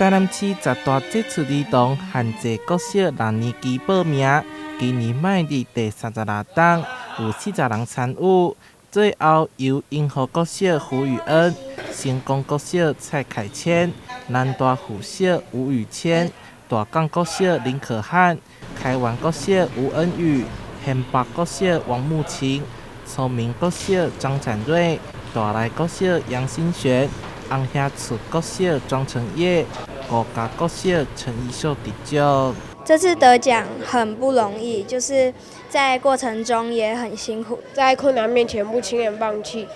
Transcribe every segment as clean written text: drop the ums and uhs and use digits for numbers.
台南市十大傑出兒童限制國小六年級報名，今年邁入第36冬，有40人參與。最後由鶯河國小胡宇恩、成功國小蔡凱謙、南大附小吳宇謙、大港國小林可漢、開源國小吳恩宇、縣北國小王慕晴、聰明國小張展瑞、大內國小楊新璇、紅霞厝國小莊成業、五甲國小陳怡秀得獎。這次得獎很不容易，就是在過程中也很辛苦。在困難面前不輕言放棄。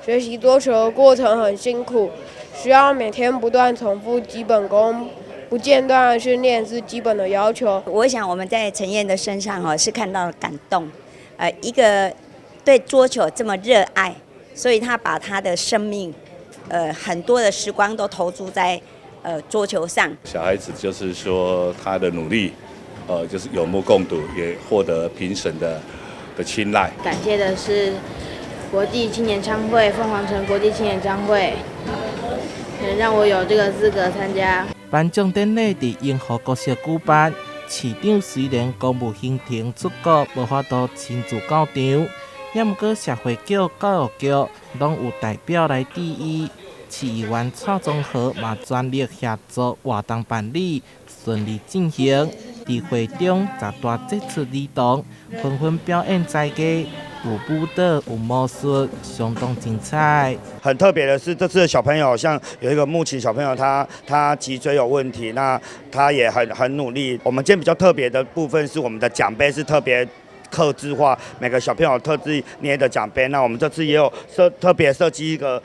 學習桌球的過程很辛苦，需要每天不斷重複基本功，不間斷的訓練是基本的要求。我想我們在陳燕的身上是看到了感動，一個對桌球這麼熱愛，所以他把他的生命，很多的時光都投注在桌球上。小孩子就是說他的努力，就是有目共睹，也獲得評審的青睞。感謝的是國際青年商會，鳳凰城國際青年商會，能讓我有這個資格參加。頒獎典禮佇鶯河國小舉辦，市長雖然公務行程出國，無法度親自到場，也毋過社會局、教育局攏有代表來致意。市議員蔡宗和嘛全力協助活動辦理順利進行。佇會中，十大傑出兒童紛紛表演才藝，有舞蹈，有魔術，相當精彩。很特別的是，這次的小朋友，像有一個木琴小朋友，他脊椎有問題，那他也很努力。我們今天比較特別的部分是，我們的獎杯是特別客製化，每個小朋友特製捏的獎杯。那我們這次也有特別設計一個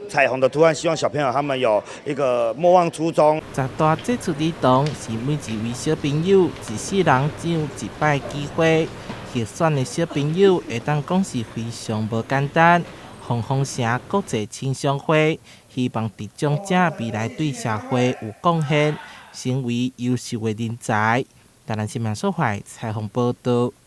彩虹的圖案，希望小朋友他們有一個莫忘初衷。十大傑出兒童是每一位小朋友一世人只有一擺機會，獲選的小朋友會當講是非常無簡單。鳳凰城國際青商會希望得獎者未來對社會有貢獻，成為優秀的人才。台南新聞所懷採訪報道。